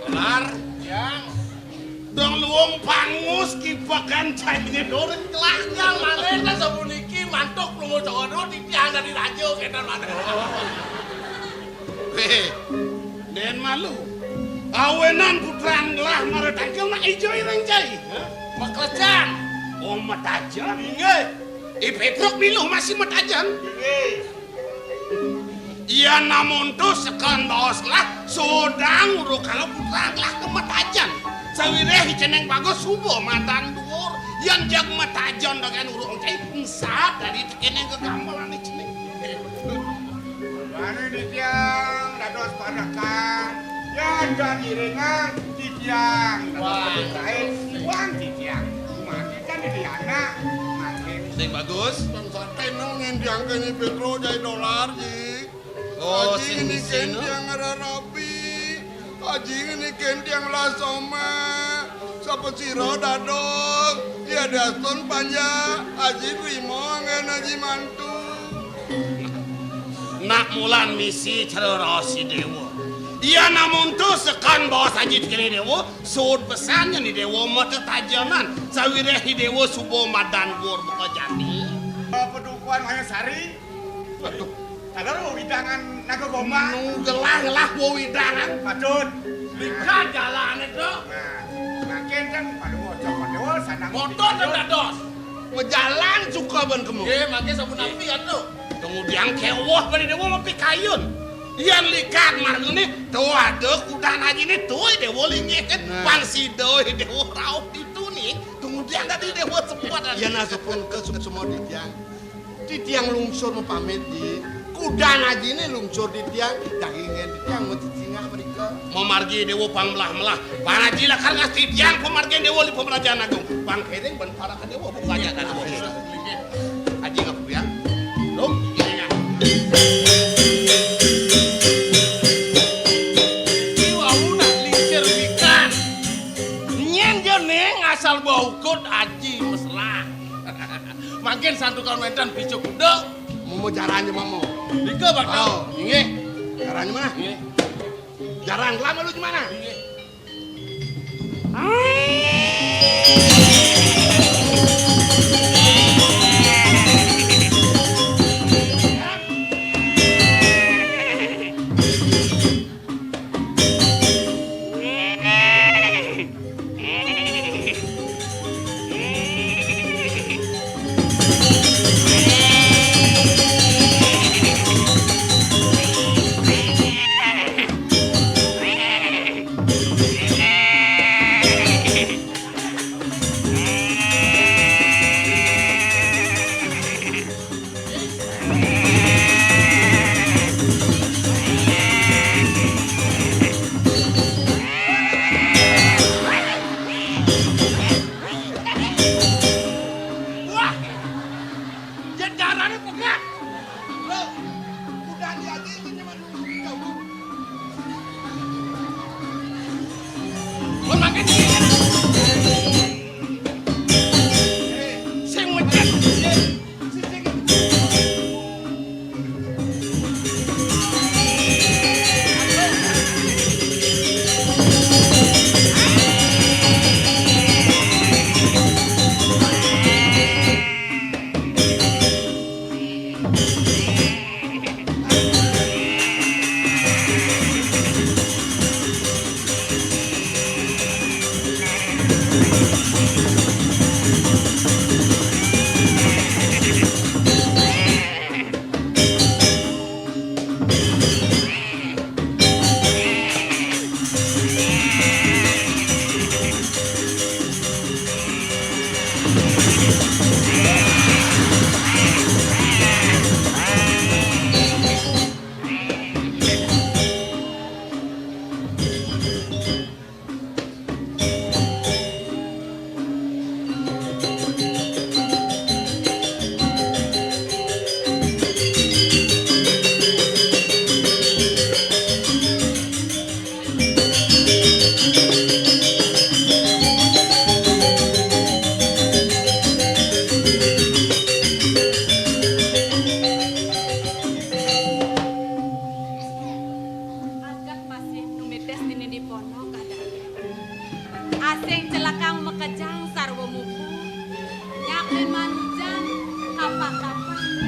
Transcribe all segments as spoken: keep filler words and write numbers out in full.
Dolar, Jang. Dong luung pangus kipekan cai nyedor. Telah, Jang, manéh téh sapuniki mantuk lunga Cokor I Déwa titiang dadi raja kénten manéh. Wéh, ndén malu. Awinan putran ngelah mara tangkil nak ijo iring cai. Hah? Maklejan. Oh, matajan. Inggih. I Pétruk milu masih matajan. Inggih. Yén amonto sekan baos lah, sodang uruk kala putra lah kemetajan. Sawiréh I Cening Bagus suba madan duur, yén jag metajan dogén uruk engké, engsap dadi tekéning gegambelan I Cening. Mangkin titiang dados parekan, yén tan iringan titiang dados Wah. Parekan, wan titiang. Mangkin kan dadi anak, mangkin. Sing bagus. Bangsa tenang nyendiang kene Pétruk jai dolar, Ji. Oh, Aji sing ngenikin sing, tiang ngararabi. Aji ngenikin tiang lasoma. Sapasira dados. Ya diastun panjak. Aji trima anggén Aji mantu. Nak mulan misi cara raos I Déwa. Iya namun tu sekan baos Aji tekén I Déwa, suud pesan nyén I Déwa matetajanan. Sawiréh I Déwa suba madan duur buka jani. Padukuhan Mayasari. Aduh. Taler wewidangan Naga Gombang. Nu gelah-gelah wewidangan. Patut. Likat jalané, Tru. Nah, mangkin kan pada wocok, pada wol, sanang. Motor kan dados. Majalan suka ban kemu. Nggih, mangkin sapunapi atuh. Kemudian kéweh pada déwa mapikayun. Yén likat margané, tuh ada kudan aji né, tuh déwa linggih kan. Nah. Pang sida déwa rauh ditu nih. Kemudian tadi déwa sempat. Yén asupun ka suksma titiang. Titiang lungsur mapamit, Ji. Kudan ajiné lungsur titiang, dagingin titiang mesti singgah mrika. Mamargi déwa pang melah-melah. Pang aji lakar ngastiti titiang pamargin déwa li pamrajan agung. Pang kéné ban paraka déwa buka aja kan. Aji ngapa ya? Loh, ini ya. Iwau nak lingsir wikan. Nyén jane asal bau kot aji mesra. Mangkin santukan wénten picu kuda. Momo jarane mamo. Nika, Bathara. Oh, inggih. Jarane mana? Inggih. Jaran lama lu di mana? Inggih. Wah, ya darane pegat. Loh, udah dia aja itu cuma dulu. Mun mangke sing mecet.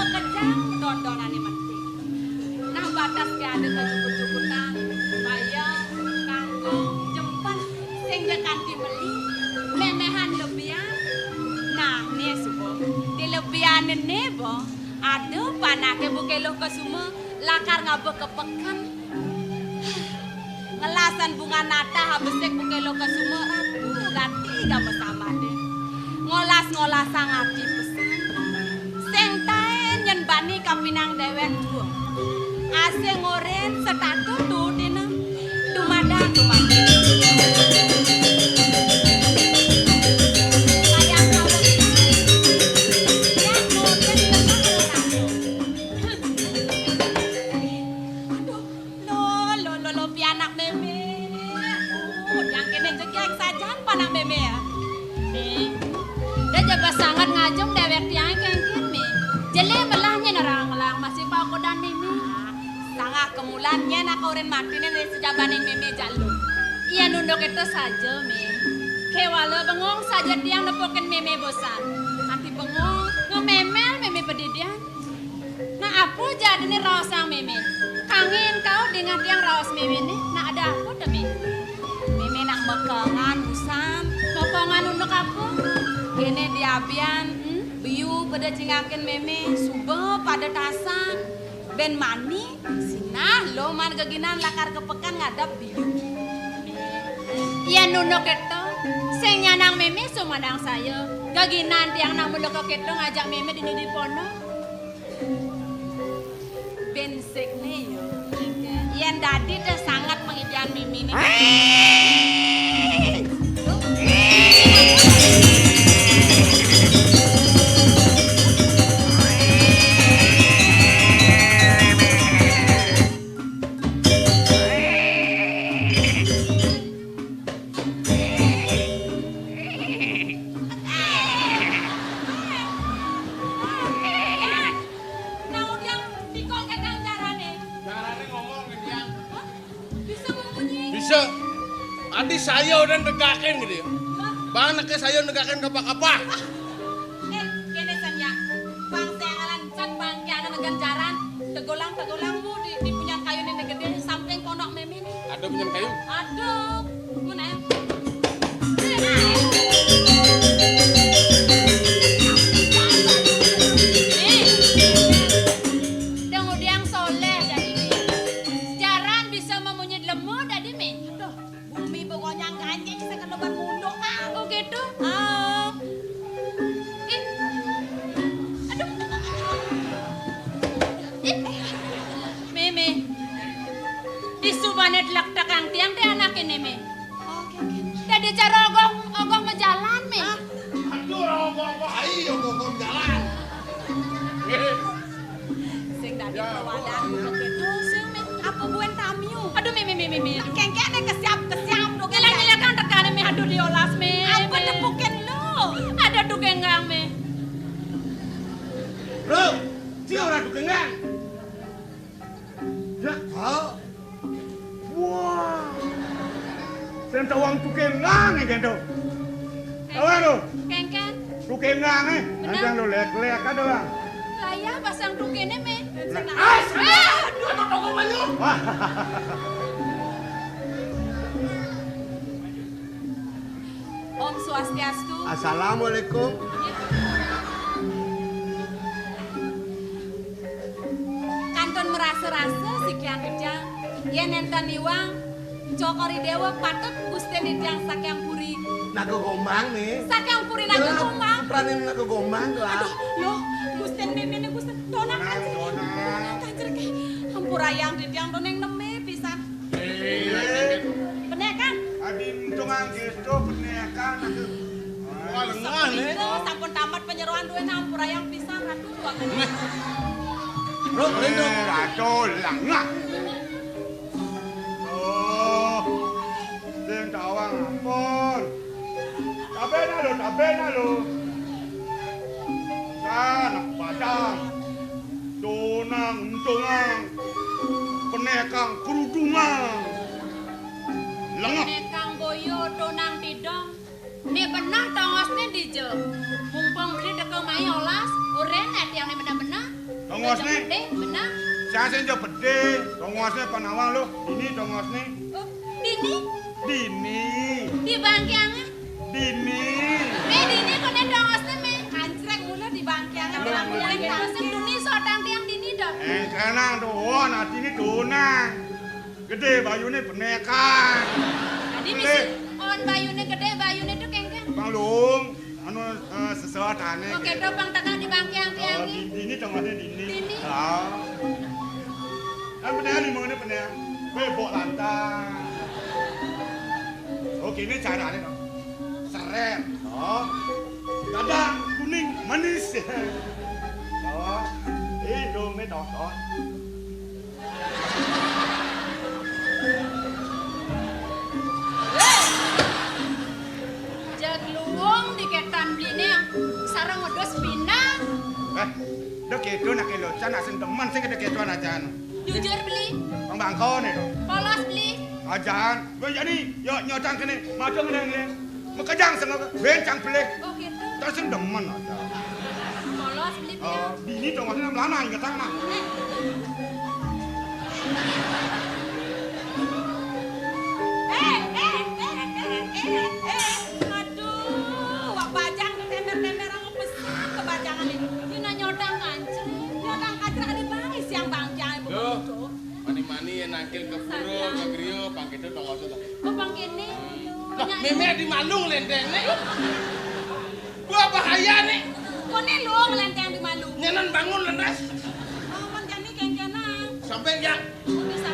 Kejang dondonané mentik. Nah, batas ké ada kejukut-jukutan, bayem, kangkung, jempen, sing ja kanti meli, méméhan lebihan. Nah, né suba, di lebihané né, Bo, ada panaké buka luh kesuma, lakar ngaba ka peken. Ngelasan bunga natah abesik buka luh kesuma, aduh, gati ga masamadé. Ngolas-ngolasang ati pesan. Sing taén nyén bani kapinang déwék tua. Asing orin setatu tuutina. Dumadak, dumadak. Sayang kawin. Ya, ngorin setatu. Aduh, lo, lo, lo, lo, pianak mémé. Aduh, yang kéné jegég sajan panak mémé ya. Mé, da jaba sanget ngajum déwék tiang kénkén, Mé. Jelé melah nyén nerang-nerang masih pakodan mémé. Sangah kemulan nyén aka orin matiné né sajabaning mémé jalu. Yén unduk kéto saja, Mé. Kéwala bengong saja tiang nepukin mémé bosan. Ati bengong, ngemémél mémé padidian. Nah, apa jadiné raosang mémé? Kangin kauh dingeh tiang raos méméné. Nah, ada apa to, Mé? Mémé nak mekengan, Busan. Mekengan unduk apa? Kéné di abian, hmm? Biu pada cingakin mémé, suba pada tasan. Bén mani, sinah lo man geginan lakar ka peken ngadep biu. Yén unduk kéto, sing nyanang mémé sumanang saya. Geginan tiang nak mula ka kéto ngajak mémé dini di pondok. Bénsikné ya. Yén dadi té sanget pangidian méméné. Nah, udiang dikongkekang jarané. Jarané ngomong, Diang. Hah? Bisa ngomongnya? Bisa. Adi saya udah negakin gitu ya. Hah? Bang, neké saya negakin kapa-kapa. Ah. Eh, kéné san ya. Bang, saya ngalan cat bang, ya, ada megang jaran. Tegolang, tegolang mu di, di punyan kayu ini gedé, samping pondok mémé nih. Ada punyan kayu? Ada. Mana ya? Nih. Dang udiang soléh dadi. Jaran bisa mamunyi lemu dadi, Mi. Aduh, bumi begonyang ganjing sing kena ban munduk, ah. Oh, gitu? Ah. Ih. Aduh. Ih. Mémé. Disubané telak tekang tiang té anaké né, Mé. Oké, oké. Dadi cara ogoh, ogoh majalan, Mé. Hah? Aduh, ogoh-ogoh, ai, ogoh-ogoh jalan. Sing dadi ya, pewadah, Bu. Begitu, sing, Mé. Apa buen tamiu? Aduh, Mé, Mé, Mé, Mé, Mé. Aduh. Kengkene kesiap, kesiap, tuh, kengkene. Ngelak-ngelak kan tekane, Mé. Aduh, diolas, Mé. Apa Mé. Tepukin lu? Ada dugengang, Mé. Bro, dia orang dugengang. Ya, kau. Wah. Sing tawang dugengang, ya, gitu. Tahu lu? Kengken. Dugengang, eh. Benar. Anjang lu lek-lek ada, Bang. Lah ya, pasang dugene, Mé. Nah, ah, eh, aduh, aduh, toko banyu. Wah. Om Swastiastu. Assalamualaikum. Kantun marasa-rasa sikian gedang. Yén nénten iwang, Cokor I Déwa patut Gustin Ida Hyang Sakyang Puri. Naga Gombang, nih. Sakyang Puri Naga Gombang. Pranin Naga Gombang, lah. Aduh, loh, Gustin méméné Gustin. Tonang, Tonang, Kanjeng. Tonang. Kanjeng, ampurayang Ida Hyang, Tonang, némé pisan. Eh. Bener kan? Adi untungan gitu, bener kan? Aduh. Wah, lengah, nih. Sapunika sampun tamat panyeroan duwé, ampurayang pisan, Ratu. Nih. Bro, lindung. Eh, Ratu, lengah. Oh, sing tawang ampun. Tabena lo, tabena lo. Sanak padang. Tonang untungang. Penekang kerudungang. Lengah. Penekang boyo, tonang tidong. Né beneh tongosné dija. Mumpung beli teka mai olas, orén atiang né beneh-beneh. Tongosné. Gedé, bener. Sing sing ja gedé, tongosné panawang lho. Dini tongosné. Oh, dini? Dini. Di bangkiangé? Dini. Mé dini koné tongosné, mé. Kancrek mula di bangkiangé. Lho, lho. Sing duni sodang tiang dini, Dok. Éh, kenang doon, atiné donang. Gedé bayuné benekan. Dadi misi on bayuné gedé, bayuné to kéngkén. Bang Lung, anu, éh, sesuatané. Oké, to bang teka di bangkiang tiang. Oh, di, dini to maksudnya dini. Dini. Ah. Kan benekan di mana benekan? Kowe bok lantang. Oké, ini carané to. Serep, to. Kadang kuning manis. To. Indomie to, to. Hei! Jag luung di kétan bliné, sareng wedhus pinang. Éh, dok itu nak locan, nak sing demen sing gedé kétoan ajan. Jujur, Bli. Bang bangkon itu. Polos, Bli. Ajan, kowe jani yo nyodang kéné, madang ngene-ngene. Makejang sing bencang belih. Oh, gitu. Terus sing demen aja. Polos, Bli, ya. Oh, dini dong, maksudnya melana, inget sama. Eh, eh, eh, eh, eh, eh, eh. Aduh, wak bajang témbér-témbér sama pesan kebajangan ini. Dina nyodang kancil. Nyodang kancil ada bangis yang bangkiang. Loh. Mani-mani ya nangkil ke pura, ke griya, pang kéto tongosé to. Oh, pang kéné. Lah, mémé di malu nglénténgné. Wah, bahaya nih. Koné lho nglénténg di malu. Nyenan bangun, Lendas. Oh, men jani kéngkénang. Sampai ya. Bisa.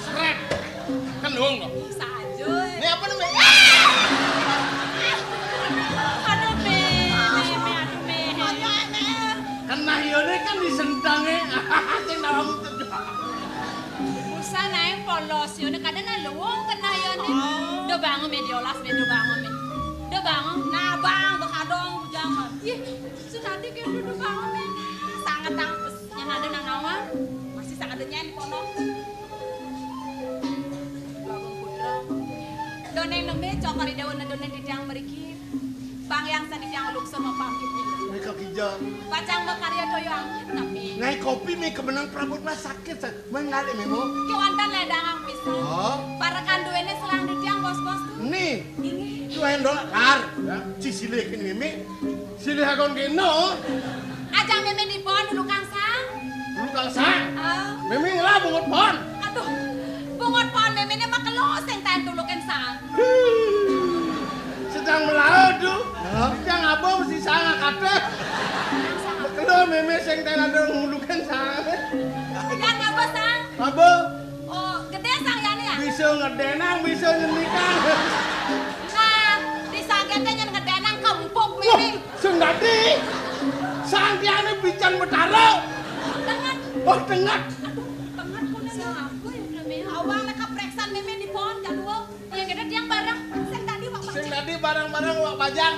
Seret. Kan lho, kok. Saja. Ini apa namanya? Aduh, Mé, Mé, Mé, aduh, Mé. Kenah yone kan disentangé. Sing nawang. Usah naé polos yone, kadang nah luung kenah yone. Oh. Do bangun, Mé, diolas, Mé, do bangun, Mé. Do bangun. Nah, bang, bekadong, bujangan. Ih, sunati kayak do bangun, Mé. Sangat tangpes. Yang ada nang nawang. Masih sangat ada nyanyi kono. Doneng neme cokor ida wana doneng di tiang mriki. Bang yang sandi tiang lungsur mapamit. Nika kijang. Pacang makarya toya angin tapi. Ngai kopi mi kemenang prabot lah sakit sa. Mengali memo. Kewantan ledang ang pisang. Oh. Parekan duwene selang di tiang bos-bos tu. Ni. Ini. Tuan dolar. Ya. Cisile kene meme. Silih akon kena. Ajang meme di pohon dulu kang sang. Dulu kang sang? Ah. Meme ngelah bungut pohon. Aduh, bungut pohon meme ini mah kelo sing taen tulukin sang. Sedang melaut tu. Hah? Yang abang mesti sang akate. Kelo meme sing taen ada ngulukin sang. Yang apa sang? Apa? Oh, gedé sang yane ya? Bisa ngedenang, bisa nyenikang. Nah, di sagete nyen ngedenang kempuk miming. Sing dadi. Sang tiane bican betara. Tenget. Oh, tenget. Aduh, tenget kudu. Sang apa ya, Meme? Awang lek kepreksan Meme di pohon jadul. Ya gedé tiang bareng. Sing tadi wak sing bajang. Tadi bareng-bareng wak bajang.